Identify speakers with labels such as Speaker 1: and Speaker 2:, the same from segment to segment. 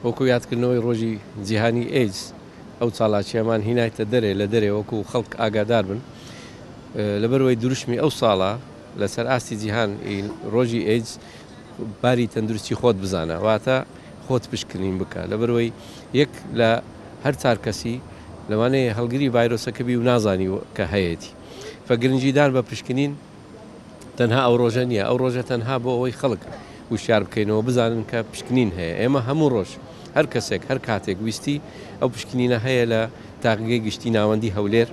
Speaker 1: وەکو یادکردنەوەی ڕۆژی جیهانی ئەیدز ئەو چالاکییەمان هینایتە دەرێ لە دەرێ وەکو خەڵک ئاگادار بن لەبەرئەوەی دروشمی ئەو ساڵە لەسەر ئاستی جیهان ڕۆژی ئەیدز باری تەندروستی خۆت بزانە واتە خۆت پشکنین بکە لەبەرئەوەی یەک لە هەر چار کەسی لەوانەیە هەڵگری ڤایرۆسەکە بی و نازانی کە هەیەتی فە گرنگیدان بە پشکنین تەنها ئەو ڕۆژە نییە، ئەو ڕۆژە تەنها بۆ ئەوەی خەڵک وشیار بکەینەوە بزانن کە پشکنین هەیە، ئێمە هەموو ڕۆژ هەر کەسێک هەر کاتێک ویستی ئەو پشکنینە هەیە لە تاقیگەی گشتی ناوەندی هەولێر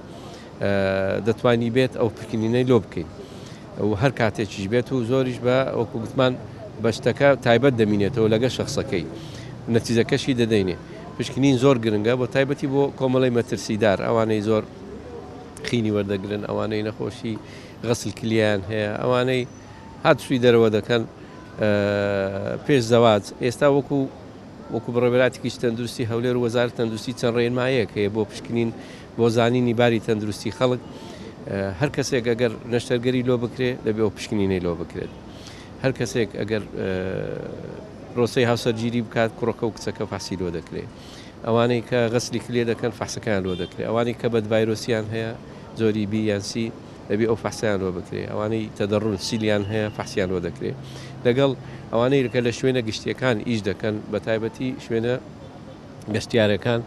Speaker 1: دەتوانی بێت ئەو پشکنینەی لۆ بکەین و هەر کاتێکیش بێت و زۆریش بە وەکو گوتمان بە شتەکە تایبەت دەمینێتەوە لەگە شخصەکەی نەتیجەکەشی دەدەینێ. پشکنین زۆر گرنگە بۆ تایبەتی بۆ کۆمەڵی مەترسیدار ئەوانەی زۆر خینی وەردەگرن ئەوانەی نەخۆشی غەسل کلیان هەیە ئەوانەی هاتوچوی دەرەوە دەکەن پێش زەواج ئێستا وەکو وەکو بەڕێوەبەرایەتی گشتی تەندروستی هەولێر و وەزارەت تەندروستی چەند ڕێنمایەک هەیە بۆ پشکنین بۆ زانینی باری تەندروستی خەڵک هەر کەسێک ئەگەر نەشتەرگەری لۆ بکرێ دەبێ ئەو پشکنینەی لۆ بکرێت هەر کەسێک ئەگەر پرۆسەی هاوسەرگیری بکات کوڕەکە و کچەکە فەحسی لۆ دەکرێت ئەوانەی کە غەسلی کلێ دەکەن فەحسەکەیان لۆ دەکرێت ئەوانەی کە بەد ڤایرۆسیان هەیە جۆری بی یان سی دەبێ ئەو فەحسیان لۆ بکرێ ئەوانەی تەدەڕون سیلیان هەیە فەحسیان لۆ دەکرێ لەگەڵ ئەوانەی کە لە شوێنە گشتیەکان ئیش دەکەن بە تایبەتی شوێنە گەشتیارەکان.